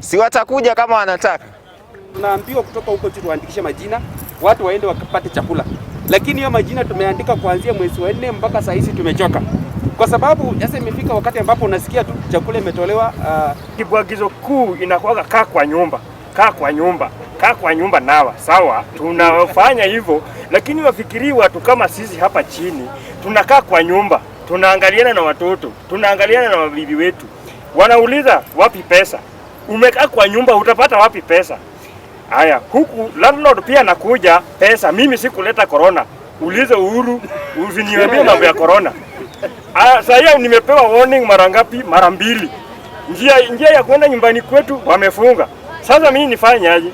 Si watakuja kama wanataka. Tunaambiwa kutoka huko juu tuandikishe majina, watu waende wakapate chakula, lakini hiyo majina tumeandika kuanzia mwezi wa 4 mpaka saa hizi tumechoka, kwa sababu sasa imefika wakati ambapo unasikia tu chakula imetolewa. Kibwagizo kuu inakuwaga kaa kwa nyumba, kaa kwa nyumba, kaa kwa nyumba, nawa sawa. Tunafanya hivyo, lakini wafikirii watu kama sisi hapa chini tunakaa kwa nyumba, tunaangaliana na watoto, tunaangaliana na mabibi wetu, wanauliza wapi pesa? Umekaa kwa nyumba, utapata wapi pesa? Haya, huku landlord pia anakuja pesa. Mimi sikuleta corona, ulize Uhuru, usiniambie mambo ya corona. Sasa hiyo nimepewa warning mara ngapi? Mara mbili. Njia ya kwenda nyumbani kwetu wamefunga. Sasa mimi nifanye aje?